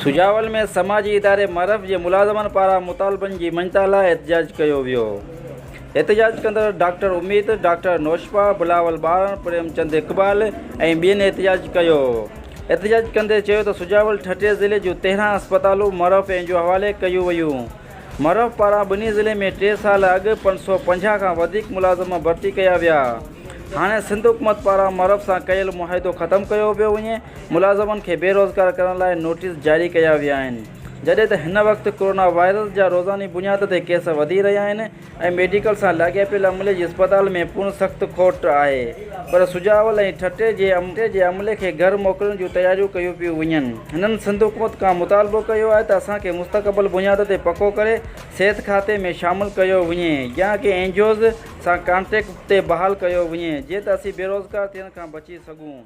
سجاول ۾ سماجي اداري معرف جي ملازمن پاران مطالبن جي مڃتا لاء احتجاج ڪيو ويو. احتجاج ڪندڙ ڊاڪٽر اميد، ڊاڪٽر نوشپا، بلاول ٻارڻ، پريم چند اقبال ۽ ٻين احتجاج ڪيو. احتجاج ڪندي چيو ته سجاول ٺٽي ضلعي جون 13 اسپتالون معرف اين جي او حوالي ڪيون ويون. معرف پاران ٻنهي ضلعي ۾ ٽي سال اڳ 550 کان وڌيڪ ملازم ڀرتي ڪيا ويا. هاڻي سنڌ حڪومت پاران معرف سان ڪيل معاهدو ختم ڪيو پيو وڃي. ملازمن کي بيروزگار ڪرڻ لاء نوٽيس جاري ڪيا ويا آهن جڏهن ته هن وقت ڪورونا وائرس جا روزاني بنياد تي ڪيس وڌي رهيا آهن ۽ ميڊيڪل سان لاڳاپيل عملي جي اسپتال ۾ پڻ سخت کوٽ آهي پر سجاول ۽ ٺٽي جي عملي کي گهر موڪلڻ جون تياريون ڪيون پيون وڃن هنن سنڌ حڪومت کان مطالبو ڪيو آهي ته اسان کي مستقبل بنياد تي پڪو ڪري صحت کاتي ۾ شامل ڪيو وڃي يا ڪنهن اين جي اوز سان ڪانٽريڪٽ تي بحال ڪيو وڃي جيئن ته اسين بيروزگار ٿيڻ کان بچي سگهون.